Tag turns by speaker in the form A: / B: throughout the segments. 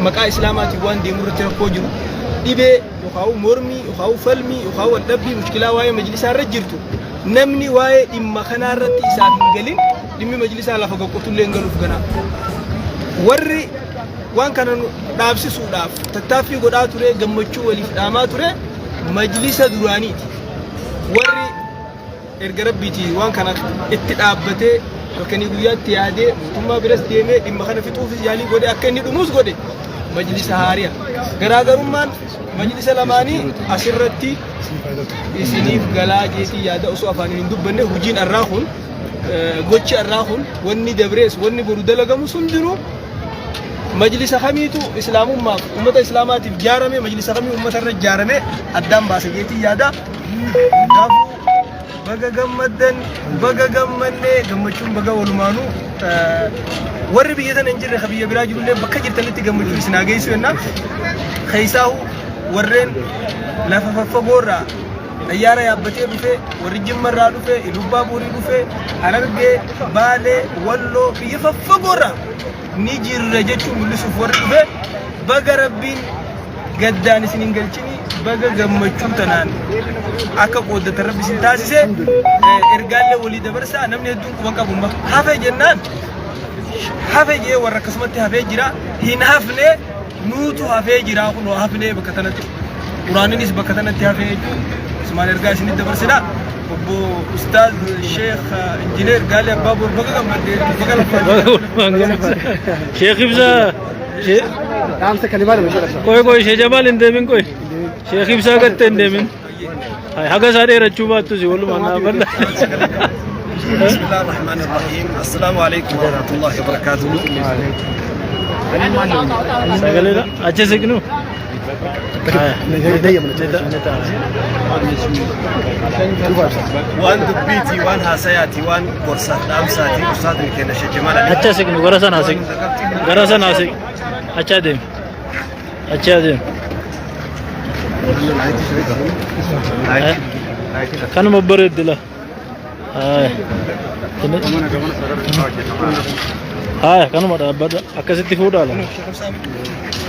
A: Maqaa Islaamaatiin waan deemu irratti rakkoo jiru, dhibee yookaan mormii yookaan falmii yookaan waldhabbii mushkilaa waa'ee majlisaa irra jirtu, namni waa'ee dhimma kanaa irratti isaaf hin galin, dhimmi majlisaa lafa gaqqotullee hin galuuf ganaa. Warri waan kana nu dhaabsisuudhaaf tattaaffii godhaa ture, gammachuu waliif dhaamaa ture, majlisa duraaniiti. Warri erga Rabbiitii waan kana itti dhaabbatee halkanii guyyaatti yaadee, mootummaa biras deemee dhimma kana fixuufis yaalii godhe, akka inni dhumus godhe, majlisa haariya. Garaagarummaan majlisa lamaanii asirratti isiniif galaa jeetii yaada. Osoo afaaniin hin dubbanne, hojiin arraa kun, gochi arraa kun, wanni dabrees wanni boru dalagamus hundinuu majlisa kamiitu islaamummaaf ummata islaamaatiif jaarame, majlisa kamii ummata irra jaarame addaan baasa jeetii yaada. Kanaafuu baga gammaddan, baga gammannee, gammachuun baga walumaanuu. Warri biyya tana hin jirre, ka biyya biraa jirullee, bakka jirtanitti gammachuun isin haa geessu jenna. Keessaahu warreen lafa faffagoorraa xayyaara yaabbatee dhufe, warri Jimmarraa dhufe, Ilubbaa Boorii dhufe, Harargee, Baalee, Walloo, biyya faffagoorraa ni jirra jechuun mul'isuuf warri dhufe, baga Rabbiin gaddaan isin hin galchini, baga gammachuu tanaan akka qooddatan Rabbi isin taasise. Ergaallee walii dabarsaa. Namni hedduun quban qabu hafe jennaan, hafe jee warra akkasumatti hafee jira. Hin hafne, nuutu hafee jira. Kunoo hafnee bakka tanatti, Quraaninis bakka tanatti hafee jechuun isumaan ergaa isinitti dabarsina. Obbo Ustaaz Sheekh Injineer Gaalee Abbaa Boor, baga gammaddee, baga lafaa.
B: Sheekh Ibsaa.
C: Dhaamsa kalimaa lama jedha.
B: Qoy qoy, Sheekh Jamaal hin deemin, qoy. Sheekh Ibsaa gattee hin deemin. Haga isaa dheerachuu baattus walumaan dhaabadha.
D: بسم الله الرحمن الرحيم، السلام عليكم ورحمة الله وبركاته.
B: Sagalee achi siqnu.
D: Waan dubbiitii, waan haasayaatii, waan gorsaaf dhaamsaatii ustaadni keenya Sheekh Jamaal Ali
B: Achi siqnu, gara sanaa siqnu. Gara sanaa siqnu. Achi adeemi. Achi adeemi. Kanuma bareeddi la. Haya, kanuma dhaabbadha. Akkasitti fuudhaa la.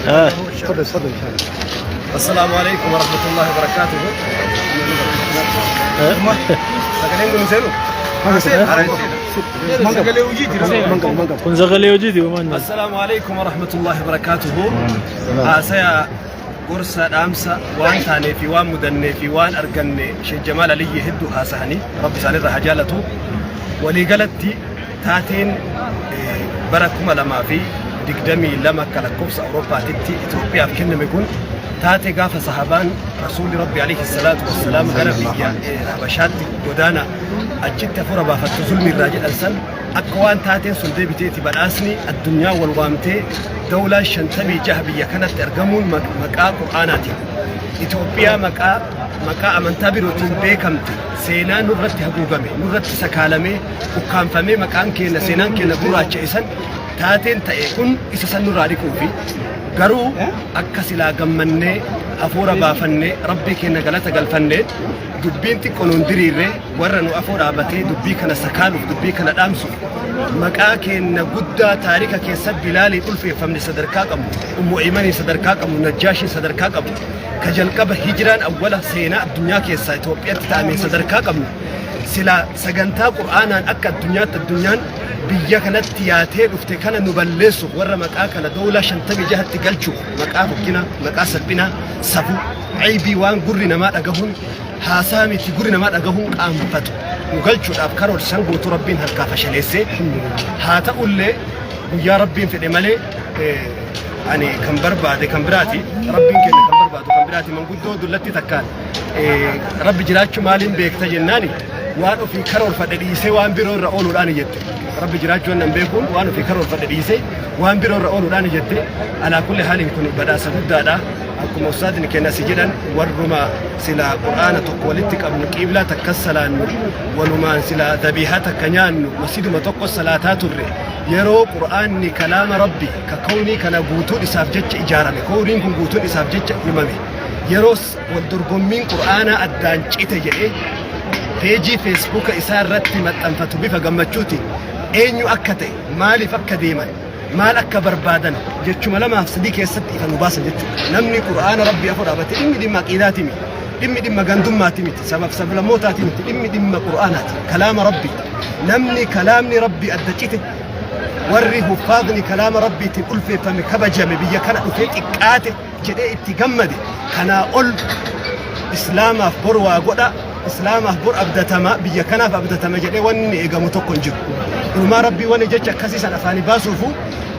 B: Haya.
C: تفضل تفضل.
D: السلام عليكم ورحمة الله وبركاته. Sagaleen kun seenu.
A: Sagalee hojii jira.
B: Kun sagalee hojiiti uumaan.
D: السلام عليكم ورحمة الله وبركاته. Haasaya gorsa dhaamsa waan taanee fi waan mudannee fi waan arganne Sheekh Jamaal Aliyyi hedduu haasahanii, Rabbi isaanirraa haa jaalatu. Waliigalatti taateen bara 2022 akka lakkoofsa Awurooppaatitti Itoophiyaaf kenname kun taatee gaafa sahabaan Rasuulli Rabbi عليه الصلاة والسلام gara biyya Habashaatti godaana, achitti hafuura baafattu zulmi irraa jedhan san, akka waan taateen sun deebiteeti badhaasni addunyaa wal waamtee dawlaa 56 biyya kanatti argamuun maqaa Qur'aanaatiin Itoophiyaa maqaa amantaa birootiin beekamte, seenaa nurratti haguugame, nurratti sakaalamee ukkaanfamee, maqaan keenya, seenaan keenya gurraacha isan taateen ta'e kun isa san nurraa dhiquufi. Garuu akka silaa gammannee hafuura baafannee Rabbii keenya galata galfannee dubbiin xiqqoo nuun diriirree, warra nu afoo dhaabatee dubbii kana sakaaluuf, dubbii kana dhaamsuuf, maqaa keenya guddaa taarika keessa Bilaaliin ulfeeffamne, sadarkaa qabnu, Ummu Aymanii sadarkaa qabnu, Najjaashiin sadarkaa qabnu, ka jalqaba hijiraan awwala seenaa addunyaa keessaa Itoophiyaatti ta'ame sadarkaa qabnu, sila sagantaa Qur'aanaan akka addunyaatti addunyaan biyya kanatti yaatee dhufte kana nu balleessuuf, warra maqaa kana dawlaa 56tti galchuuf, maqaa fokkina, maqaa salphinaa, safuu, aybii, waan gurri namaa dhagahuun haasaa miti, gurri namaa dhagahuun qaanfatu nu galchuudhaaf karoorsan guutuu Rabbiin harkaa fashaleessee. Haa ta'ullee guyyaa Rabbiin fedhe malee ani kan barbaade kan biraati, Rabbiin keenya kan barbaadu kan biraati. Manguddoo dullatti takkaan, "Rabbi jiraachuu maaliin beekta?" jennaani, "Waan ofii karoorfadhe dhiisee waan biroo irra ooluudhaan," jette. "Rabbi jiraachuu nan beekuun waan ofii karoorfadhe dhiisee waan biroo irra ooluudhaan," jette. على كل حال kun badhaasa guddaadha. Akkuma ustaadni keenya si jedhan, warruma silaa Qur'aana tokko walitti qabnu, qiiblaa takka salaannu, walumaan silaa dhabiihaa takka nyaannu, masjiduma tokko salaataa turre, yeroo Qur'aanni kalaama Rabbi ka kawnii kana guutuun isaaf jecha ijaarame, kawniin kun guutuun isaaf jecha himame, yeroo wal dorgommiin Qur'aanaa addaan cite jedhee peejii Feesbuuka isaa irratti maxxanfatu bifa gammachuutiin, eenyu akka ta'e, maaliif akka deeman Maal akka barbaadan jechuma lamaaf sadii keessatti ifa nu baasan jechuudha. Namni Qur'aana Rabbii afur dhaabate dhimmi dhimma aqiidaati miti. Dhimmi dhimma gandummaati miti. Sabab sablammootaati miti. Dhimmi dhimma Qur'aanaati. Kalaama Rabbiiti. Namni kalaamni Rabbii adda cite warri huffaadni kalaama Rabbiitiin ulfeeffame kabajame biyya kana dhufee xiqqaate jedhee itti gammade kanaa ol Islaamaaf bor waa godha, Islaamaaf bor abdatama, biyya kanaaf abdatama jedhee wanni inni eegamu tokko hin jiru. Inumaa Rabbii wanni jecha akkasii san afaanii baasuufu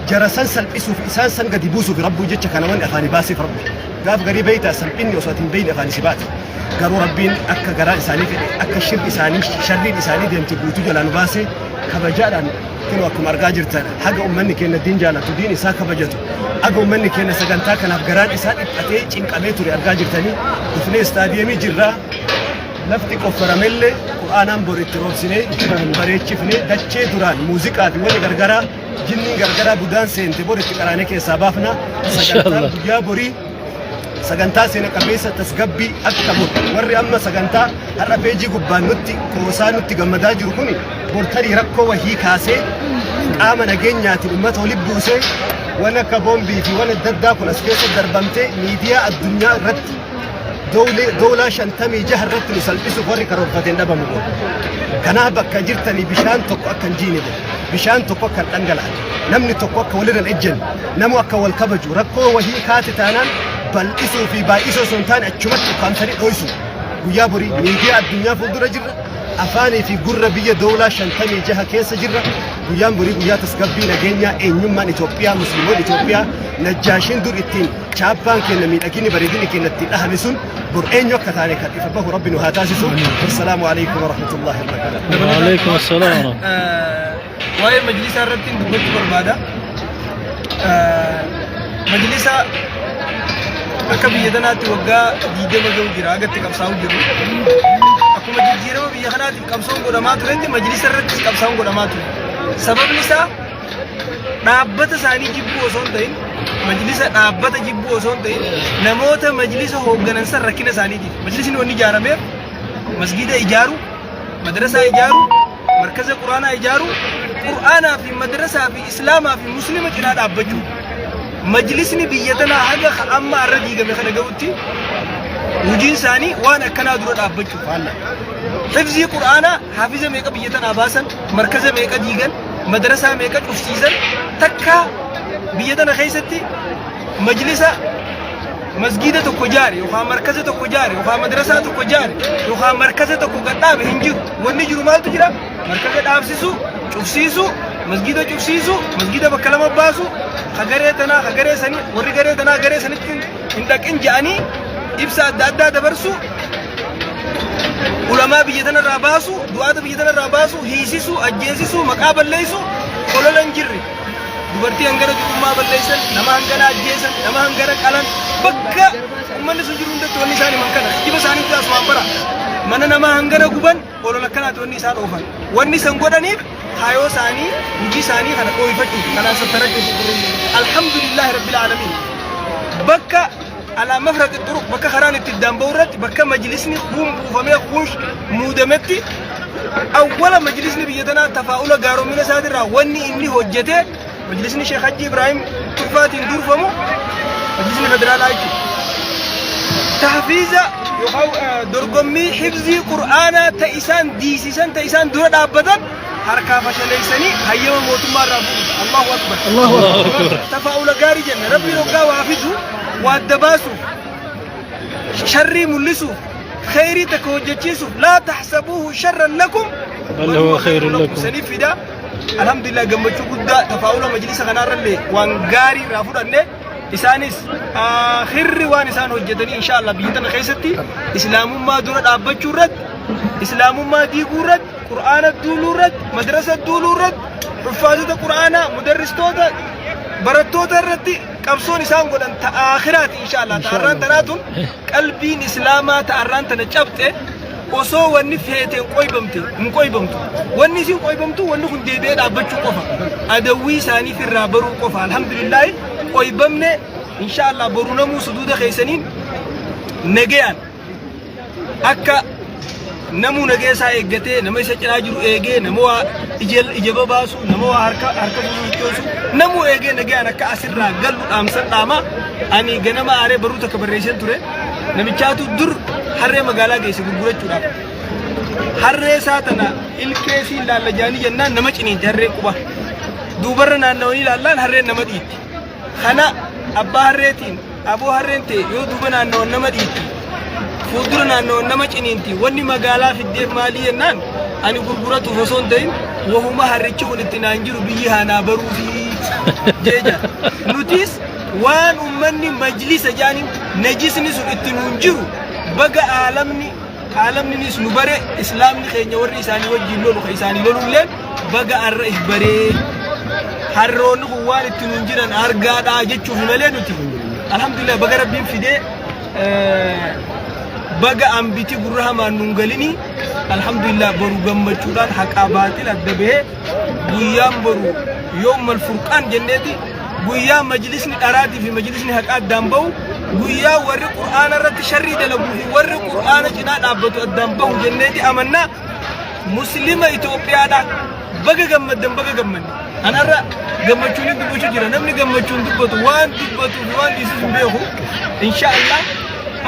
D: jara san salphisuuf isaan san gadi buusuuf Rabbuu jecha kana wanni afaanii baaseef Rabbi. Gaaf garii beeytaa salphinni osoo ati hin beeyne afaanii si baate. Garuu Rabbiin akka garaa isaanii fedhe akka shirri isaanii sharriin isaanii deemte guutuu jalaa nu baasee kabajaadhaan Kunoo akkuma argaa jirtan haga ummanni keenya diin jaalatu diin isaa kabajatu haga ummanni keenya sagantaa kanaaf garaan isaa dhiphatee cinqamee ture argaa jirtanii dhufnee istaadiyeemii jirraa lafti qoffaramellee qur'aanaan bor itti roobsinee bareechifnee dachee duraan muuziqaa fi wanni gargaraa jinniin gargaraa budaan seente bor itti qaraanee keessaa baafna sagantaa guyyaa borii sagantaa seena qabeessa tasgabbii akka qabu warri amma sagantaa har'a peejii gubbaan nutti qoosaa nutti gammadaa jiru kun bor tarii rakkoo wahii kaasee qaama nageenyaatiin uummata walitti buusee waan akka boombii fi waan adda addaa kun as keessa darbamtee miidiyaa addunyaa irratti dowlaa 56 irratti nu salphisuuf warri karoorfateen dhabamu godhu. Kanaaf bakka jirtanii bishaan tokko akka hin jiine godhu. Bishaan tokko akka hin dhangala'an. Namni tokko akka walirra hin ejjenne. Namu akka wal kabaju. Rakkoo wahii kaate taanaan bal'isuu fi baay'isuu osoo hin taane achumatti ukkaamsanii dhoysu. Guyyaa borii miidiyaa addunyaa fuuldura jirra. Afaanii fi gurra biyya dowlaa 56 keessa jirra. Guyyaan borii guyyaa tasgabbii nageenyaa eenyummaan Itoophiyaa Musliimoonni Itoophiyaa Najjaashiin dur ittiin chaappaan keenya miidhaginni bareedinni keenya ittiin dhahame sun bor eenyu akka taane kan ifa bahu Rabbi nu haa taasisu. Assalaamu alaikum warahmatullahi wabarakatuh.
B: Waalaikum assalam.
A: Waa'ee majlisaa irratti dubbachuu barbaada. Majlisa akka biyya tanaatti waggaa 20 ga'u jira agatti qabsaa'u jiru. Akkuma jijjiirama biyya kanaatiif qabsoon godhamaa turetti majlisa irrattis qabsaa'uun godhamaa ture. Sababni isaa dhaabbata isaanii jibbuu osoo hin ta'in majlisa dhaabbata jibbuu osoo hin ta'in namoota majlisa hoogganan san rakkina isaaniitiif majlisni wanni ijaarameef masgiida ijaaru madrasaa ijaaru markaza quraanaa ijaaru qur'aanaa fi madrasaa fi islaamaa fi muslima cinaa dhaabbachuu majlisni biyya tanaa haga amma irra diigame kana ga'utti hojiin isaanii waan akkanaa dura dhaabbachuu hifzii qur'aanaa hafiza meeqa biyya tanaa baasan markaza meeqa diigan madrasaa meeqa cufsiisan takka biyya tana keessatti majlisa masgiida tokko jaare yookaan markaza tokko jaare yookaan madrasaa tokko jaare yookaan markaza tokko gadhaabe hin jiru. Wanni jiru maaltu jira? Markaza dhaabsisu, cufsiisu, masgiida cufsiisu, masgiida bakka lama baasu, ka garee tanaa ka garee sanii warri garee tanaa garee sanitti hin dhaqin jedhanii ibsa adda addaa dabarsu, ulamaa biyya tanarraa baasu, du'aata biyya tanarraa baasu, hiisisu, ajjeesisu, maqaa balleessu, olola hin jirre. Dubartii hangana du'ummaa balleessan, nama hangana ajjeesan, nama hangana qalan, bakka uummanni sun jiru hundatti wanni isaan himan kana. Kijiba isaaniitti asumaan bara. Mana namaa hangana guban, olola akkanaati wanni isaan oofan. Wanni san godhaniif kaayoo isaanii, hojii isaanii kana dhooyfachuuf, kanaan sattarachuuf. Alhamdulillaahi Rabbil Aalamiin. Bakka alaa mafraqi xuruq bakka karaan itti iddaan ba'u irratti bakka majlisni kuun buufamee kuun muudametti awwala majlisni biyya tanaa tafaa'ula gaaromina isaatirraa wanni inni hojjete majlisni Sheekh Hajji Ibraahim Tufaatiin durfamu majlisni federaalaa jechuudha. Tahfiiza yookaan dorgommii hifzii Qur'aanaa ta isaan diisisan ta isaan dura dhaabbatan harkaa fashaleessanii hayyama mootummaa irraa fuudhu. Allahu Akbar.
B: Allahu Akbar.
A: Tafaa'ula gaarii jenna. Rabbiin hoggaa waa fidu waa adda baasuuf sharrii mul'isuuf kheyrii takka hojjechiisuuf laa taxsabuuhu sharran lakum
B: bal huwa khayrun lakum.
A: Saniif fida. Alhamdulillah gammachuu guddaa tafaa'ula majlisa kanaarrallee waan gaarii irraa fudhanne isaanis akhirri waan isaan hojjetanii insha Allah biyya tana keessatti islaamummaa dura dhaabbachuu irratti islaamummaa diiguu irratti Qur'aana duuluu irratti, madrasa duuluu irratti, huffaazota Qur'aanaa, mudarristoota, barattoota irratti qabsoon isaan godhan ta aakhiraati insha Allah. Ta arraan tanaa tun qalbiin islaamaa ta arraan tana cabxe osoo wanni feete hin qoybamte hin qoybamtu. Wanni isin qoybamtu wanni kun deebi'ee dhaabbachuu qofa. Adawwii isaaniif irraa baruu qofa. Alhamdulillah qoybamne insha Allah boru namuu suduuda keessaniin nagayaan akka Namuu nagee isaa eeggatee, nama isa cinaa jiru eegee, nama waa ija babaasu, nama waa harka harka sochoosu, namuu eegee nagayaan akka asirraa gallu dhaamsan dhaama. Ani ganama aaree barruu takka barreesseen ture. Namichaatu dur harree magaalaa geesse gurgurachuudhaaf. Harree isaa tana ilkee sii ilaalla jaanii jennaan nama ciniinti harreen quba. Duubarra naannawanii ilaallaan harreen nama dhiitti. Kana abbaa harreetiin aboo harreen ta'e yoo duuba naannawan nama dhiitti. Fuuldura naannawan nama ciniinti. Wanni magaalaa fiddeef maalii jennaan ani gurguratuuf osoo hin ta'in wahuma harrichi kun itti naan jiru biyyi haanaa baruufi jecha. Nutis waan ummanni majlisa jaaniin najisni sun itti nuun jiru baga aalamni aalamninis nu bare, islaamni keenya warri isaanii wajjin lolu ka isaanii lolulleen baga arra if baree harroonni kun waan itti nuun jiran argaadhaa jechuuf malee nuti alhamdulillah baga rabbiin fidee, baga ambiti gurra hamaan nuun galini. Alhamdulillah, boru gammachuudhaan haqaa baaxil adda bahee guyyaan boru yoommal furqaan jenneeti, guyyaa majlisni dharaatii fi majlisni haqaa addaan bahu, guyyaa warri qur'aana irratti sharrii dalaguu fi warri qur'aana cinaa dhaabbatu addaan bahu jenneeti amannaa. Muslima Itoophiyaadha, baga gammaddan, baga gammanne. Anarra gammachuun hin dubbachuu jira. Namni gammachuun dubbatu waan dubbatuu fi waan dhiisus hin beeku. Insha Allah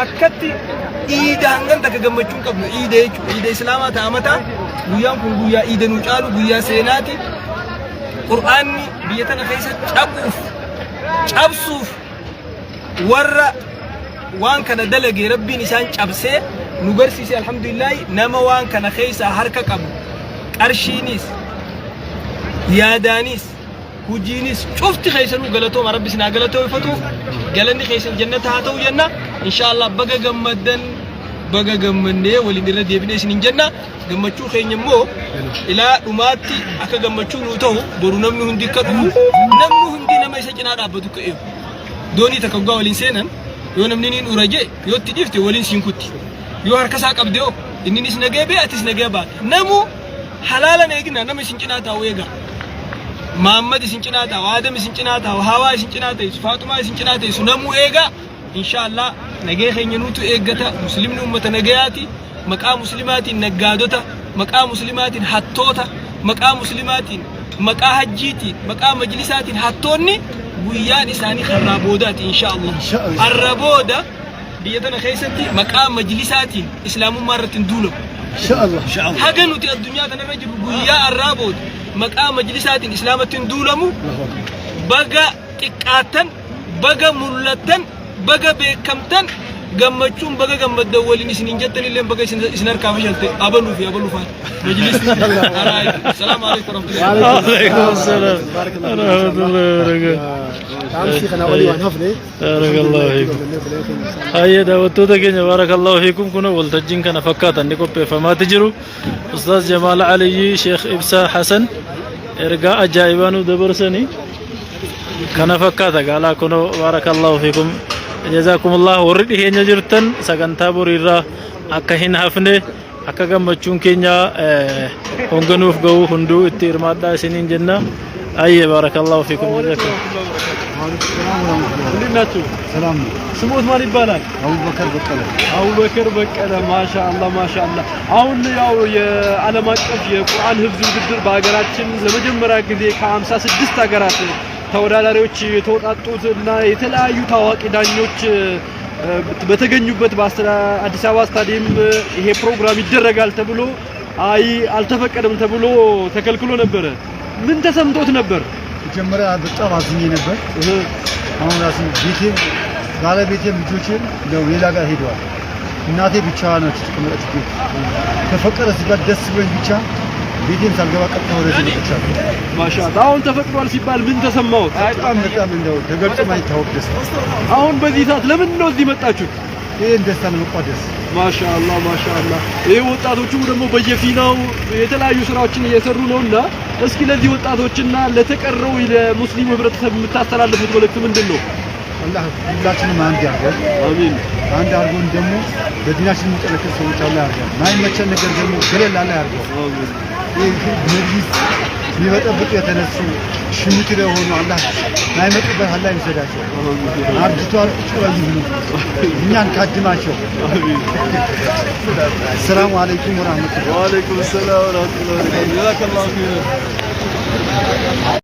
A: akkatti iida hangan takka gammachuun qabnu iida jechuudha. Iida islaamaa ta'a mataa guyyaan kun guyyaa iida nu caalu, guyyaa seenaati. Qur'aanni biyya tana keessa cabuuf cabsuuf warra waan kana dalage rabbiin isaan cabsee nu garsiise. Alhamdulillahi, nama waan kana keessaa harka qabu qarshiinis, yaadaanis, hujiinis cufti keessanuu galatooma. Rabbi isin haa galatoomfatu, galanni keessan jannata haa ta'u jenna. Inshaallah baga gammaddan, baga gammannee waliin irra deebinee isin hin jenna. Gammachuu keenya immoo ilaa dhumaatti akka gammachuu nuu ta'u boru namni hundi akka dhufu, namni hundi nama isa cinaa dhaabbatu akka eegu. Doonii takka waggaa waliin seenan yoo namni niin ura jee yoo itti dhiifte waliin siin kutti. Yoo harka isaa qabde hoo inninis nagee bee atis nagee baata. Namuu halaalan eegina, nama isin cinaa taa'u eegaa. Mahammad isin cinaa taa'u, Aadam isin cinaa taa'u, Hawaa isin cinaa teessu, Faaxumaa isin cinaa teessu namuu eegaa. Inshaallah nagee keenya nuutu eeggata. Muslimni ummata nagayaati. Maqaa muslimaatiin naggaadota, maqaa muslimaatiin hattoota, maqaa muslimaatiin, maqaa hajjiitiin, maqaa majlisaatiin hattoonni guyyaan isaanii harraa boodaati inshaallah. Harra booda biyya tana keessatti maqaa majlisaatiin islaamummaa irratti hin duulamu. Haga nuti addunyaa tanarra jirru guyyaa harraa booda maqaa majlisaatiin islaamatti hin duulamu. Baga xiqqaattan, baga mul'attan, baga beekamtan, gammachuun baga gammaddan waliin isin hin jettan illee baga isin harkaa fashalte abaluu fi abaluu faana. Majlisni. Salaamu alaikum warahmatullahi.
B: Alaikum salaam warahmatullahi wabarakatuh.
C: Dhaamsi kana olii waan hafne.
B: Barakallahu fiikum. Hayyee daawwattoota keenya, barakallahu fiikum, kun waltajjiin kana fakkaatan ni qopheeffamaati jiru. Ustaaz Jamaal Aliyyi, Sheekh Ibsaa Hasan ergaa ajaa'ibaa nu dabarsanii kana fakkaata gaalaa kunoo. Barakallahu fiikum, jazaakumullah. Warri dhiheenya jirtan sagantaa boriirraa akka hin hafne, akka gammachuun keenya honganuuf ga'u hunduu itti hirmaadhaa isiniin jenna. Ayyee, barakallahu fiikum, jazaakum.
E: እንዴት ናችሁ?
C: ሰላም ነው።
E: ስሞት ማን ይባላል?
C: አቡበከር በቀለ።
E: አቡበከር በቀለ። ማሻአላ ማሻአላ። አሁን ያው የዓለም አቀፍ የቁርአን ህፍዝ ውድድር በሀገራችን ለመጀመሪያ ጊዜ ከ56 ሀገራት ተወዳዳሪዎች የተውጣጡት እና የተለያዩ ታዋቂ ዳኞች በተገኙበት በአዲስ አበባ ስታዲየም ይሄ ፕሮግራም ይደረጋል ተብሎ አይ አልተፈቀደም ተብሎ ተከልክሎ ነበረ። ምን ተሰምቶት ነበር?
C: መጀመሪያ በጣም አዝኜ ነበር። አሁን ራሱ ቤቴም ባለቤቴም ልጆቼም ነው ሌላ ጋር ሄደዋል። እናቴ ብቻዋ ነች የተቀመጠች ቤት። ተፈቀደ ሲባል ደስ ብሎኝ ብቻ ቤቴን ሳልገባ ቀጥታ ወደዚህ መጥቻለሁ።
E: ማሻአላ። አሁን ተፈቅዷል ሲባል ምን ተሰማዎት?
C: በጣም በጣም እንደው ተገልጾ ማይታወቅ ደስታ።
E: አሁን በዚህ ሰዓት ለምን ነው እዚህ መጣችሁት?
C: ይህን ደስታ ለመቋደስ።
E: ማሻአላ ማሻአላ። ይህ ወጣቶቹ ደግሞ በየፊናው የተለያዩ ስራዎችን እየሰሩ ነውና እስኪ ለዚህ ወጣቶችና ለተቀረው ለሙስሊሙ ህብረተሰብ የምታስተላልፉት መልእክት ምንድን ነው?
C: አላህ ሁላችንም አንድ ያድርገን።
E: አሚን።
C: አንድ አድርጎን ደግሞ በዲናችን የሚጠነክር ሰዎች አላህ ያድርገን። ማይመቸን ነገር ደግሞ ገለል አላህ ያድርገው።
E: አሚን።
C: ይህ መጅሊስ ሊበጠብጡ የተነሱ ሽምት ለሆኑ አላህ ማይመጡበት አላህ ይውሰዳቸው። አርጅተዋል፣ ቁጭ ብለው ይብሉ። እኛን ካድማቸው። ሰላሙ አለይኩም ወራህመቱላህ።
B: ወአለይኩም ሰላም ወራህመቱላህ ወበረካቱህ። ጀዛከላሁ ኸይረን።